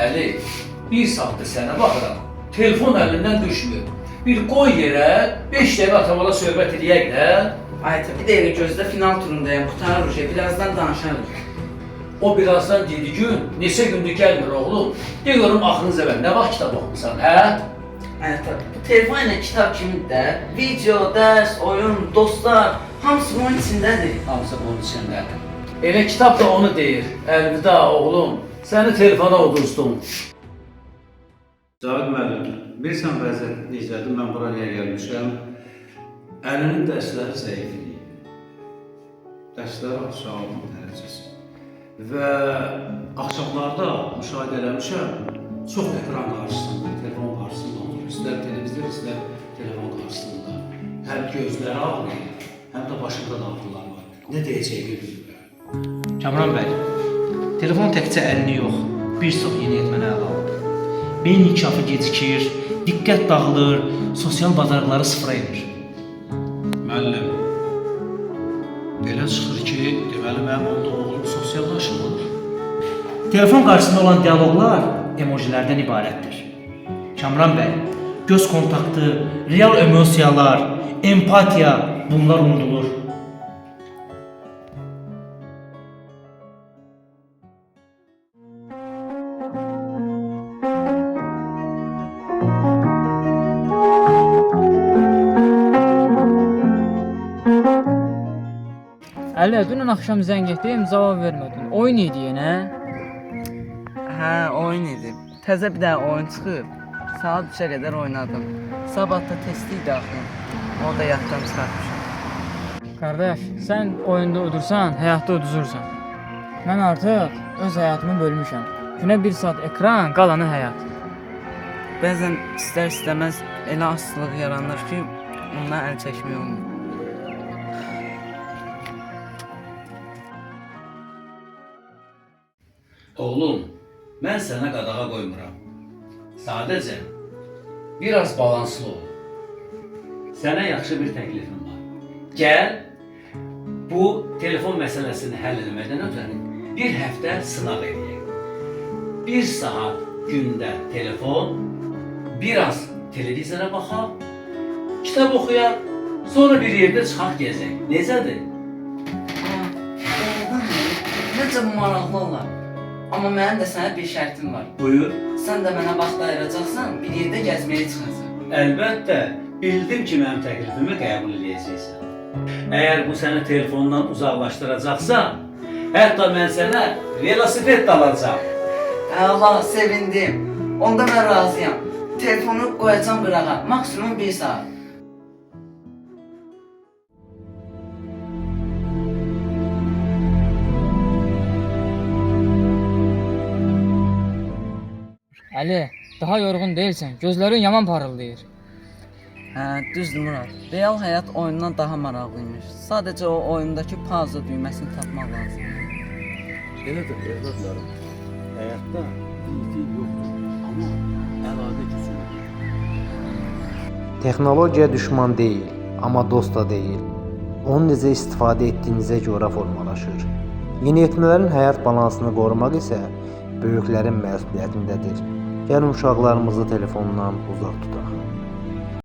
Əli, bir saatdır sənə baxıram. Telefon əlindən düşmür. Bir qoy yerə, 5 dəqiqə ata-bala söhbət eləyək də. Ay ata, bir dəqiqə gözlə, final turundayam, qurtarır uje, birazdan danışarıq. O birazdan dedi gün, neçə gündür gəlmir oğlum. De görüm axırıncı dəfə nə vaxt kitab oxumusan, hə? Ay ata, bu telefon ilə kitab kimidir də. Video, dərs, oyun, dostlar, hamısı bunun içindədir. Hamısı bunun içindədir. Elə kitab da onu deyir. Əlvida oğlum, səni telefona uduzdum. Cavit müəllim, bilirsən vəziyyət necədir, mən bura niyə gəlmişəm? Əlinin dərsləri zəifliyib. Dərsləri aşağı dərəcəsi. Və axşamlarda müşahidə eləmişəm, çox ekran qarşısında, telefon qarşısında oturur. İstər televizor, istər telefon qarşısında. Həm gözləri ağrıyır, həm də başında da ağrılar var. Nə deyəcəyimi bilmirəm. Kamran bəy, telefon təkcə əlini yox, bir çox yeniyetməni ələ alıb. Beyin inkişafı gecikir, diqqət dağılır, sosial bacarıqları sıfıra enir. Müəllim, belə çıxır ki, deməli mənim onda oğlum sosiallaşmır. Telefon qarşısında olan dialoqlar emojilərdən ibarətdir. Kamran bəy, göz kontaktı, real emosiyalar, empatiya bunlar unudulur. Əli, dünən axşam zəng etdim, cavab vermədin. Oyun idi yenə. Hə, oyun idi. Təzə bir dənə oyun çıxıb. Saat 3-ə qədər oynadım. Sabah da testi idi axı. O da yaddan çıxartmışam. Qardaş, sən oyunda udursan, həyatda uduzursan. Mən artıq öz həyatımı bölmüşəm. Günə 1 saat ekran, qalanı həyat. Bəzən istər-istəməz elə asılılıq yaranır ki, ondan əl çəkmək olmur. Oğlum, mən sənə qadağa qoymuram. Sadəcə biraz balanslı ol. Sənə yaxşı bir təklifim var. Gəl, bu telefon məsələsini həll etmədən ötəri bir həftə sınaq eləyək. 1 saat gündə telefon, biraz televizora baxaq, kitab oxuyaq, sonra bir yerdə çıxaq gezək. Necədir? Aa, doğrudan mı? Necə maraqlı olar. Amma mənim də sənə bir şərtim var. Buyur. Sən də mənə vaxt ayıracaqsan, bir yerdə gəzməyə çıxacaq. Əlbəttə, bildim ki, mənim təklifimi qəbul eləyəcəksən. Əgər bu səni telefondan uzaqlaşdıracaqsa, hətta mən sənə velosiped də alacağam. Əla, sevindim. Onda mən razıyam. Telefonu qoyacam qırağa, maksimum 1 saat. Əli, daha yorğun deyilsən. Gözlərin yaman parıldayır. Hə, düzdür Murad. Real həyat oyundan daha maraqlıymış. Sadəcə o oyundakı pauza düyməsini tapmaq lazımdır. Elədir, övladlarım. Həyatda iti yoxdur, amma əlaqə gücü var. Texnologiya düşman deyil, amma dost da deyil. Onu necə istifadə etdiyinizə görə formalaşır. Yeniyetmələrin həyat balansını qorumaq isə böyüklərin məsuliyyətindədir. Gəlin uşaqlarımızı telefondan uzaq tutaq.